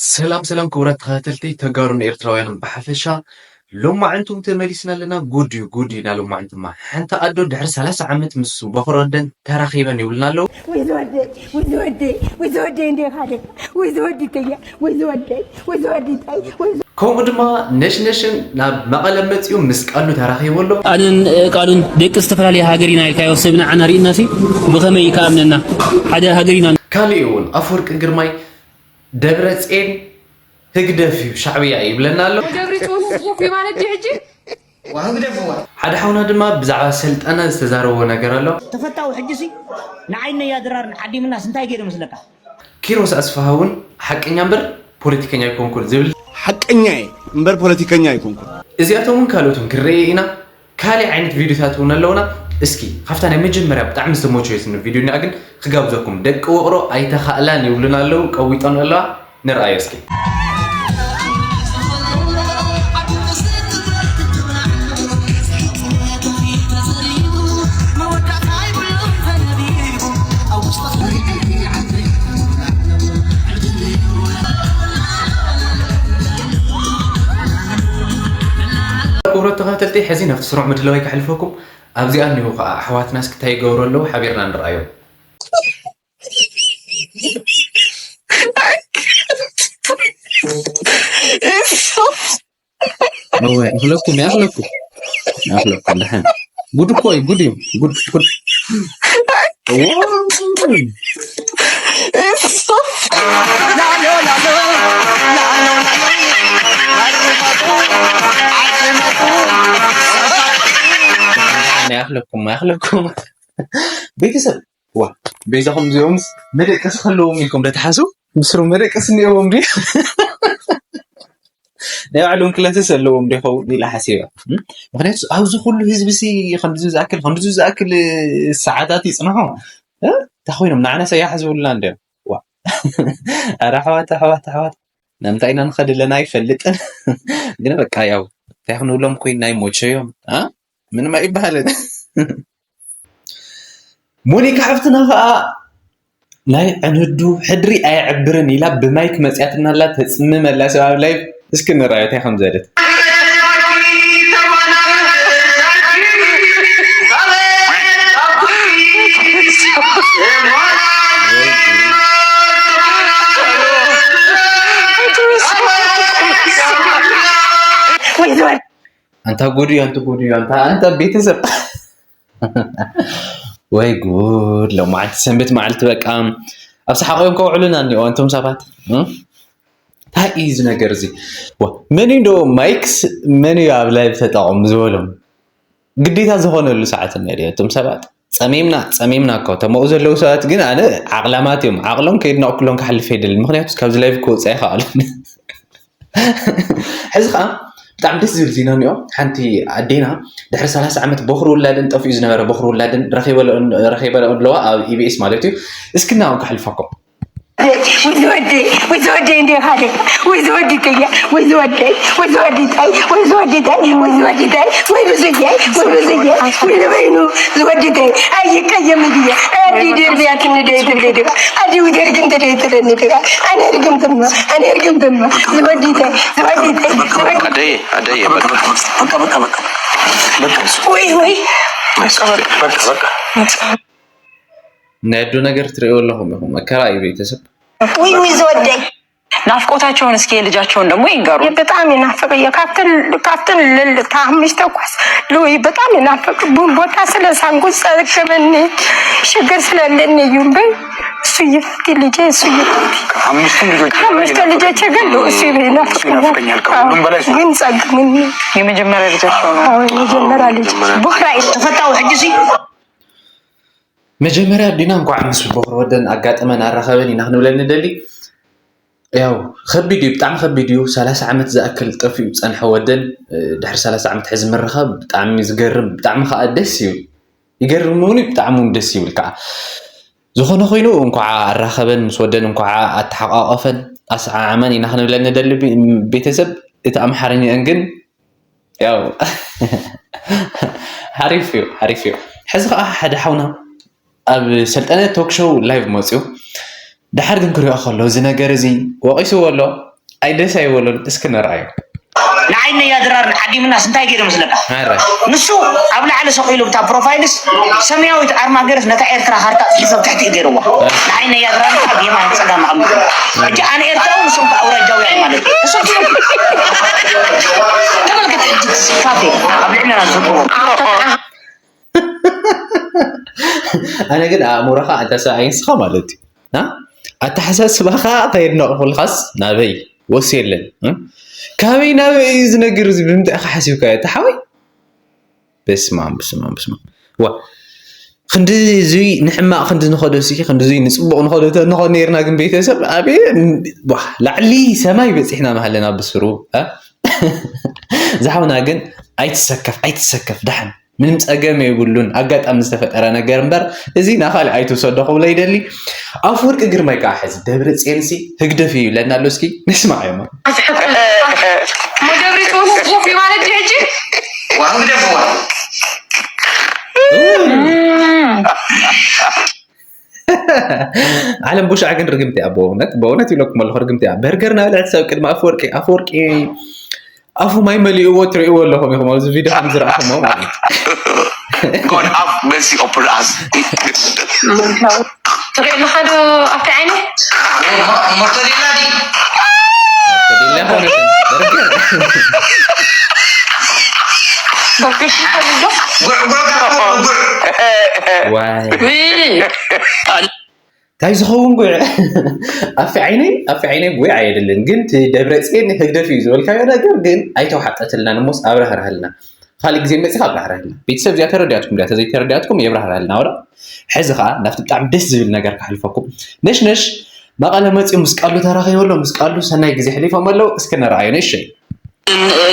ሰላም ሰላም ክቡራት ተኸታተልቲ ተጋሩን ኤርትራውያንን ብሓፈሻ፣ ሎማዕንቱም ተመሊስና ኣለና። ጉድ እዩ ጉድ ኢና ሎማዕንቱማ። ሓንቲ ኣዶ ድሕሪ ሰላሳ ዓመት ምስ በኹር ወደን ተራኺበን ይብሉና ኣለዉ። ወይ ዝወደይ ወይ ዝወደይ ወይ ዝወደይ እንደ ሓደ ወይ ዝወዲ ተያ ወይ ዝወደይ ወይ ዝወዲ ታይ ወይ ከምኡ ድማ ነሽነሽን ናብ መቐለ መፂኡ ምስ ቃሉ ተራኺቡ ኣሎ። ቃልን ቃሉን ደቂ ዝተፈላለየ ሃገር ኢና ኢልካዮ ሰብ ንዓና ርኢናሲ ብኸመይ ከኣምነና ሓደ ሃገር ኢና። ካሊእ እውን ኣፈወርቂ ግርማይ ደብረፅየን ህግደፍ እዩ ሻዕብያ ይብለና ኣሎ። ደብሪ ጽዮን ህግደፍ እዩ ማለት ድዩ ሕጂ? ዋ ህግደፍ እዋ። ሓደ ሓውና ድማ ብዛዕባ ሰልጠነ ዝተዛረቦ ነገር ኣሎ። ተፈታዊ ሕጂ ሲ ንዓይነይ ኣድራር ንዓዲምናስ እንታይ ገይሩ መስለካ? ኪሮስ ኣስፍሃ እውን ሓቀኛ እምበር ፖለቲከኛ ኣይኮንኩን ዝብል። ሓቀኛ እየ እምበር ፖለቲከኛ ኣይኮንኩን። እዚኣቶም እውን ካልኦትን ክንርኢ ኢና። ካልእ ዓይነት ቪድዮታት እውን ኣለውና። እስኪ ካብታ ናይ መጀመርያ ብጣዕሚ ዝተመቸየትኒ ቪድዮ እኒኣ ግን ክጋብዘኩም። ደቂ ውቕሮ ኣይተኻእላን ይብሉና ኣለዉ፣ ቀዊጠን ኣለዋ። ንርኣዮ እስኪ። ክቡራት ተኸታተልቲ፣ ሕዚ ናብቲ ስሩዕ ምድላዋይ ከሕልፈኩም። ኣብዚኣ እኒሁ ከዓ ኣሕዋትና እስኪ እንታይ ይገብሩ ኣለዉ ሓቢርና ንርኣዮም። እወ፣ ይኣኽለኩም፣ ይኣኽለኩም፣ ይኣኽለኩም፣ ደሓን። ጉድ እኮ እዩ፣ ጉድ እዩ፣ ጉድ፣ ጉድ። እወ። ይኣኽለኩም፣ ይኣኽለኩም። ቤተሰብ፣ ዋ፣ በይዛኹም እዚኦምስ መደቀሲ ከለዎም ኢልኩም ዶ ትሓስቡ? ብስሩ መደቀሲ እኒኦዎም ድዩ? ናይ ባዕሎም ክላስስ ኣለዎም ዶ ይኸውን ኢለ ሓሲበ። እም? ምኽንያቱ ኣብዚ ኩሉ ህዝቢ ሲ ከምዚ ዝኣክል፣ ከምዚ ዝኣክል ሰዓታት ይጽንሖ? እ? እንታይ ኮይኖም? ንዓናስ ኣይሓስቡልና እንድዮም። ዋ። ኣረ ኣሕዋት፣ ኣሕዋት፣ ኣሕዋት። ንምንታይ ኢና ንኸድ ኣለና ኣይፈልጥን። ግን በቃ ያው እንታይ ክንብሎም ኮይና ይሞቸዮም። አ? ምንም ኣይበሃልን። ሞኒካ ሓፍትና ኸኣ ናይ ዕንህዱ ሕድሪ ኣየዕብርን ኢላ ብማይክ መጽያትና ኣላ፣ ተጽምም ኣላ ሰብ ኣብ ላይቭ። እስኪ ንርኣዮ እንታይ ከም ዘለት። ኣንታ ጉድ እዩ፣ ኣንታ ጉድ እዩ፣ ኣንታ፣ ኣንታ ቤተሰብ። ወይ ጉድ፣ ሎማዓንቲ ሰንበት መዓልቲ በቃ ኣብ ሰሓቕ እዮም ከውዕሉና እኒኦ፣ ኣንቱም ሰባት። እም? እንታይ እዩ እዚ ነገር እዚ? ዋ፣ መን እዩ እንዶ ማይክስ፣ መን እዩ ኣብ ላይቭ ተጠቐሙ ዝበሎም? ግዴታ ዝኾነሉ ሰዓት እኒኦ ድዩ፣ ኣንቱም ሰባት? ጸሚምና፣ ጸሚምና እኮ። እቶም ኣብኡ ዘለዉ ሰባት ግን ኣነ ዓቕላማት እዮም። ዓቕሎም ከየድነቕኩሎም ክሓልፍ ኣይደልን። ምኽንያቱ ካብዚ ላይቭ ክወጽእ ኣይኸኣሉን። ሕዚ ኸዓ ብጣዕሚ ደስ ዝብል ዜና እኒኦ። ሓንቲ ኣዴና ድሕሪ ሰላሳ ዓመት በኹሪ ውላድን ጠፊኡ ዝነበረ በኹሪ ውላድን ረኺበለኦ፣ ረኺበለኦ ኣለዋ ኣብ ኢቢኤስ ማለት እዩ። እስኪ እናብኡ ከሕልፈኩም። ወይ ዝወደይ፣ ወይ ዝወደይ እንደ ሓደ፣ ወይ ዝወዲ ተያ፣ ወይ ዝወደይ፣ ወይ ዝወዲ ታይ፣ ወይ ዝወዲ ታይ፣ ወይ ዝወዲ ታይ፣ ወይ ብዙየ፣ ወይ ብዙየ፣ ወይ ዝበይኑ ዝወዲ ታይ፣ ኣይቀየም ድየ፣ ኣዲ ድርብያ ክንደ ትብለ ድጋ፣ ኣዲ ውደርግም ትደ ትብለኒ ድጋ፣ ኣነ ርግም ትማ፣ ኣነ ርግም ትማ፣ ዝወዲ ታይ፣ ዝወዲ ታይ፣ ዝወዲ ኣደየ ኣደየ በቃ በቃ በቃ በቃ በቃ ወይ ወይ በቃ በቃ በቃ ናይ ኣዶ ነገር ትርእዩ ኣለኹም ኢኹም። መከራ እዩ ቤተሰብ። ውይ ውይ ዝወደይ። ናፍቆታቸውን እስኪ የልጃቸውን ደግሞ ይንገሩ። ብጣዕሚ ይናፍቅ እየ። ካብተን ካብተን ልል ታምሽ ተኳስ ልውይ ብጣዕሚ ይናፍቅ። ቡን ቦታ ስለ ሳንጉ ጸግመኒ ሽግር ስለለኒ እዩ እምበይ እሱ ይፈቲ ልጄ እሱ ይፈቲ። አምስቱም ልጆች አምስቱ ልጆች ግን እሱ ይናፍቀኛል። ይናፍቀኛል። ከሁሉም በላይ እሱ ግን ጸግምኒ። የመጀመሪያ ልጃቸው ነው። አዎ የመጀመሪያ ልጅ። ቦኽራ እዩ። ተፈታው ሕጂ ሲ መጀመርያ ኣዴና እንኳዕ ምስ በኹሪ ወደን ኣጋጠመን ኣራኸበን ኢና ክንብለን ንደሊ። ያው ከቢድ እዩ፣ ብጣዕሚ ከቢድ እዩ። ሰላሳ ዓመት ዝኣክል ጠፊኡ ዝጸንሐ ወደን፣ እ፣ ድሕሪ ሰላሳ ዓመት ሕዚ ምርኻብ ብጣዕሚ ዝገርም፣ ብጣዕሚ ከኣ ደስ ይብል። ይገርም እውን እዩ፣ ብጣዕሚ እውን ደስ ይብል ከኣ። ዝኾነ ኮይኑ እንኳዓ ኣራኸበን፣ ምስ ወደን እንኳዓ ኣተሓቋቐፈን፣ ኣሰዓዓመን ኢና ክንብለን ንደሊ። ቤ-፣ ቤተሰብ እቲ ኣምሓርኛአን ግን ያው ሓሪፍ እዩ፣ ሓሪፍ እዩ። ሕዚ ኸዓ ሓደ ሓውና ኣብ ሰልጠነ ቶክ ሾው ላይቭ መፅዩ። ደሓር ግን ክሪኦ ከሎ እዚ ነገር እዚ ወቒስዎ ኣሎ። ኣይ ደስ ኣይበሎን። እስኪ ነርኣዮ። ንዓይነ ያድራር ዓዲምናስ እንታይ ገይሩ መስለካ? ኣረ ንሱ ኣብ ላዕሊ ሰቂሉ ብታ ፕሮፋይልስ ሰማያዊት ኣርማ ገይርስ ነታ ኤርትራ ካርታ ጽሒፉ ኣብ ትሕቲ ገይርዋ። ንዓይነ ያድራር ኣብ የማን ጸጋም ኣቐሚጡ። ሕጂ ኣነ ኤርትራዊ ንሶም ከኣ ኣውራጃውያን ማለት እዩ። ንሶም ተመልከት ሕጂ ካፌ ኣብ ልዕለና ዝፍጥርዎ ኣነ ግን ኣእምሮኻ ኣንታ ሰብኣይ ንስኻ ማለት እዩ ና ኣተሓሳስባኻ ከየድነቕኩልካስ ናበይ ወስ የለን እ? ካበይ ናበይ እዩ ዝነግር እዚ ብምንታይ ኢኻ ሓሲብካዮ እቲ ሓወይ በስማም በስማም በስማም ዋ ክንዲ እዙይ ንሕማቕ ክንዲ ንኸዶ ሲ ክንዲ እዙይ ንፅቡቕ ንኸዶ ተንኾ ነርና ግን ቤተሰብ ኣበ ዋ ላዕሊ ሰማይ በፂሕና ማሃለና ብስሩ እ? ዝሓውና ግን ኣይትሰከፍ ኣይትሰከፍ ዳሕን ምንም ጸገም የብሉን ኣጋጣሚ ዝተፈጠረ ነገር እምበር እዚ ናኻልእ ኣይትውሰዶ ክብሎ ይደሊ ኣፍወርቂ ግርማይ ከዓ ሕዚ ደብረ ፅዮንሲ ህግደፍ እዩ ይብለና ኣሎ እስኪ ንስማዕ እዮም መደብሪ ጽሁፍ ጽሁፍ ማለት ሕጂ ዋህግደፍዋ ዓለም ቡሻዕ ግን ርግምቲ እያ በእውነት በእውነት ይብለኩም ኣለኹ ርግምቲ እያ በርገር ናብልዕቲ ሰብ ቅድሚ ኣፍወርቂ ኣፍወርቂ ኣፉ ማይ መሊእዎ ትርእይዎ ኣለኹም ኢኹም ኣብዚ ቪድዮ ከም ዝረኣኹሞ ማለት God have mercy upon us. ትርኢ ኣለኻ ዶ ኣብቲ ዓይነ ሞርቶዴላ ዲ ተደልያ ኾነት በርገር በርገር ትፈልጥ ዶ ጉዕ ጉዕ ጉዕ ጉዕ ዋይ እንታይ ዝኸውን ጉዕ ኣፊ ዓይነይ ኣፊ ዓይነይ ጉዕ ኣየድልን ግን እቲ ደብረፅን ህግደፍ እዩ ዝበልካዮ ነገር ግን ኣይተውሓጠትልናን እሞስ ኣብረህርሃልና ካልእ ግዜ መፅኻ ኣብራህርሃልና ቤተሰብ እዚኣ ተረዲኣትኩም ዲያ ተዘይተረዲኣትኩም የብራህርሃልና ወላ ሕዚ ከዓ ናብቲ ብጣዕሚ ደስ ዝብል ነገር ካሕልፈኩም ነሽነሽ መቐለ መፅኡ ምስ ቃሉ ተራኺቡ ኣሎ ምስ ቃሉ ሰናይ ግዜ ሕሊፎም ኣለዉ እስኪ ነረኣዮ ነሽይ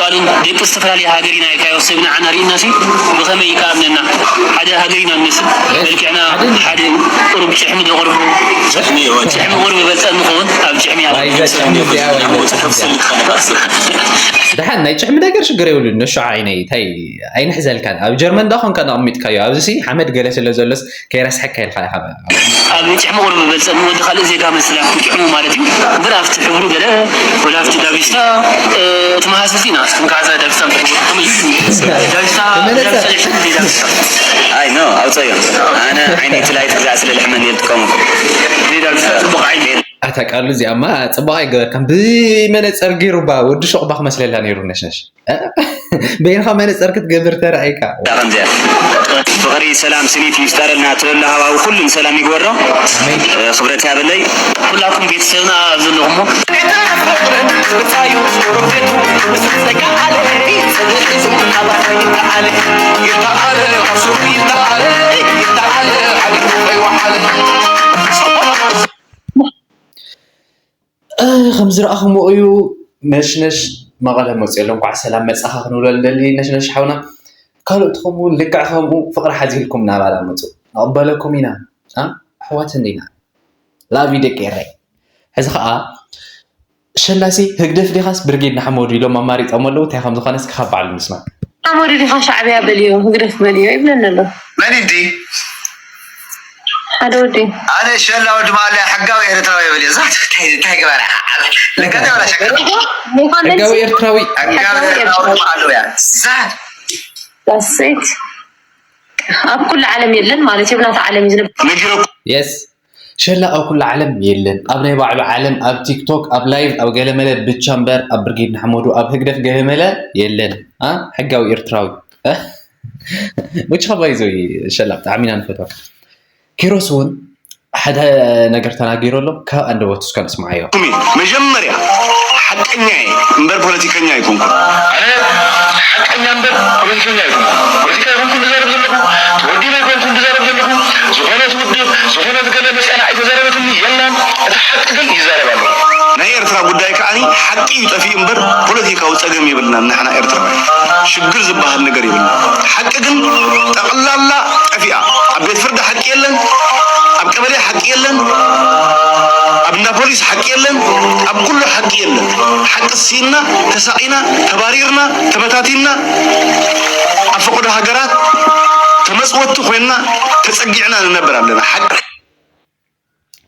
ቃሉን ደቂ ዝተፈላለየ ሃገር ኢና ኢልካዮ ሰብ ንዓና ርኢና ሲ ብኸመይ እዩ ከኣምነና ሓደ ሃገር ኢና ንመስል መልክዕና ሓደ ቁሩብ ጭሕሚ ዶ ቁሩብ ጭሕሚ ቁሩብ ይበልፀ ንኸውን ኣብ ጭሕሚ ደሓን ናይ ጭሕሚ ነገር ሽግር የብሉን ነሹ ዓይነይ ታይ ኣይንሕዘልካን ኣብ ጀርመን ዳ ኮንካ ነቕሚጥካዮ ኣብዚ ሲ ሓመድ ገለ ስለ ዘሎስ ከይረስሐካ ኢልካ ኢኻ ኣብ ጭሕሚ ቁሩብ ይበልፀ ንወዲ ካልእ ዜጋ መስላ ክጭሕሙ ማለት እዩ እምበር ኣብቲ ሕብሩ ገለ ወላ ኣብቲ ዳቢስታ እቲ መሃሰሲ ኢና እስኩም ከዓ እዛ ዳቢስታ ምትሕብሩ ከመይ እዩ ዳቢስታ ተመለሰ። ዳቢስታ ይሕን እንዴ ዳቢስታ ኣይ ኖ ኣውፀዮ ኣነ ዓይነይ ትላይት ክዛዕ ስለ ልሕመን እየ ዝጥቀመኩም እንዴ ዳቢስታ ፅቡቅ ዓይኒ ኣታ ቃሉ እዚኣማ ፅቡቅ ኣይገበርካን ብመነፀር ገይሩ ባ ወዲ ሾቅ ባ ክመስለላ ነይሩ ነሽነሽ በይንኻ መነፀር ክትገብር ተረኣይካ ከምዚያ ፍቅሪ ሰላም ስኒት ይፍጠረልና ትለሎ ሃዋዊ ኩሉ ንሰላም ይግበሮ ክብረት ያበለይ ኩላኩም ቤተሰብና ኣብ ዘለኹሞ ከም ዝረኣኹምዎ እዩ ነሽነሽ መቐለ መፅኡ ኣሎ እንኳዕ ሰላም መፃኻ ክንብሎ ንደሊ ነሽነሽ ሓውና ካልኦት ከምኡ ልክዕ ከምኡ ፍቕሪ ሓዚልኩም ናባና መፁ ንቕበለኩም ኢና ኣሕዋት እንዲና ላቪ ደቂ ኤረይ ሕዚ ከዓ ሸላሲ ህግደፍ ዲኻስ ብርጌድ ንሓመዱ ኢሎም ኣማሪጦም ኣለዉ እንታይ ከም ዝኾነ እስኪ ካብ ባዕሉ ንስማ ሓመዱ ዲኻ ሻዕብያ በልዮ ህግደፍ በልዮ ይብለኒ ኣሎ መን እንዲ ሓደ ወዲ ኣነ ሸላ ወዲ ማለ ሕጋዊ ኤርትራዊ የብል እዛ እንታይ እንታይ ግበራ ለጋታ ወላ ሸካ ሕጋዊ ኤርትራዊ ሕጋዊ ኤርትራዊ ማሉ ያ ዛ ዳሴት ኣብ ኩሉ ዓለም የለን ማለት እዩ ብናታ ዓለም እዩ ዝነብ ነጊረኩም የስ ሸላ ኣብ ኩሉ ዓለም የለን ኣብ ናይ ባዕሉ ዓለም ኣብ ቲክቶክ ኣብ ላይቭ ኣብ ገለመለ ብቻ እምበር ኣብ ብርጌድ ንሓመዱ ኣብ ህግደፍ ገለመለ የለን ኣ ሕጋዊ ኤርትራዊ እ? which have I ሸላ ብጣዕሚ ኢና ንፈትወካ ኪሮስ እውን ሓደ ነገር ተናጊሩ ኣሎ ካብ ኣንደበቱ እስከ ንስማዓዮ መጀመርያ ሓቀኛ እየ እምበር ፖለቲከኛ ኣይኮንኩ ኣነ ሓቀኛ እምበር ፖለቲከኛ ኣይኮንኩ ፖለቲካ ኣይኮንኩ ዝዛረብ ዘለኹ ተወዲበ ኣይኮንኩ ዝዛረብ ዘለኹ ዝኾነት ውድብ ዝኾነት ገለ መፅያ ንዓይ ተዛረበትኒ የላን እቲ ሓቂ ግን ይዛረብ ኣለኹ ናይ ኤርትራ ጉዳይ ከዓኒ ሓቂ እዩ ጠፊኡ እምበር ፖለቲካዊ ፀገም የብልናን ንሕና ኤርትራውያን ሽግር ዝበሃል ነገር የብልና ሓቂ ግን ጠቕላላ ጠፊኣ ኣብ ቤት ፍርዲ ሓቂ የለን ኣብ ቀበሌ ሓቂ የለን ኣብ እንዳ ፖሊስ ሓቂ የለን ኣብ ኩሉ ሓቂ የለን ሓቂ ስኢንና ተሳቒና ተባሪርና ተበታቲንና ኣብ ፈቐዶ ሃገራት ተመፅወቲ ኮይንና ተፀጊዕና ንነብር ኣለና ሓቂ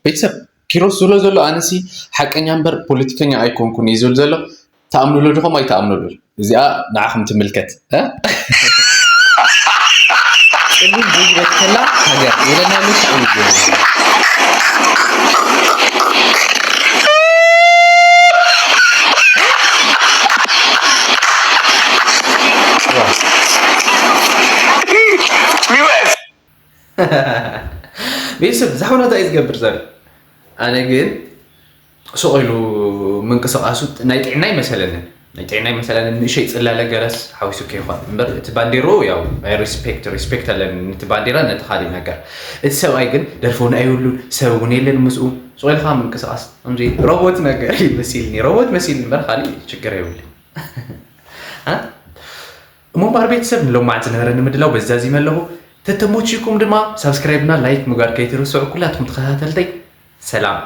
ቤተሰብ ኪሮስ ዝብሎ ዘሎ ኣነሲ ሓቀኛ እምበር ፖለቲከኛ ኣይኮንኩን እዩ ዝብል ዘሎ። ተኣምኑሉ ዲኹም ኣይተኣምኑሉ? እዚኣ ንዓኹም ትምልከት። ጽሊም ዘይበከላ ሃገር የለና። ቤተሰብ ዝሓውናታ እዩ ዝገብር ዘሎ። ኣነ ግን ስቕ ኢሉ ምንቅስቃሱ ናይ ጥዕና ይመሰለንን ናይ ጥዕና ይመሰለንን ንእሸይ ጽላለ ገረስ ሓዊሱ ከይኾን እምበር እቲ ባንዴሮ ያው ሪስፔክት ሪስፔክት ኣለኒ ነቲ ባንዴራ ነቲ ካሊእ ነገር። እቲ ሰብኣይ ግን ደርፎን ኣይብሉን ሰብ እውን የለን ምስኡ። ስቕ ኢልካ ምንቅስቃስ ከምዚ ሮቦት ነገር ይመሲልኒ ሮቦት መሲልኒ እምበር ካሊእ ችግር የብሉን። እሞ እምበኣር ቤተሰብ ንሎማዓንቲ ዝነበረኒ ምድላው በዚ ዛዚመ ኣለኹ። ተተሞችኩም ድማ ሳብስክራይብ እና ላይክ ምግባር ከይትርስዑ ኩላትኩም ተኸታተልተይ። ሰላም።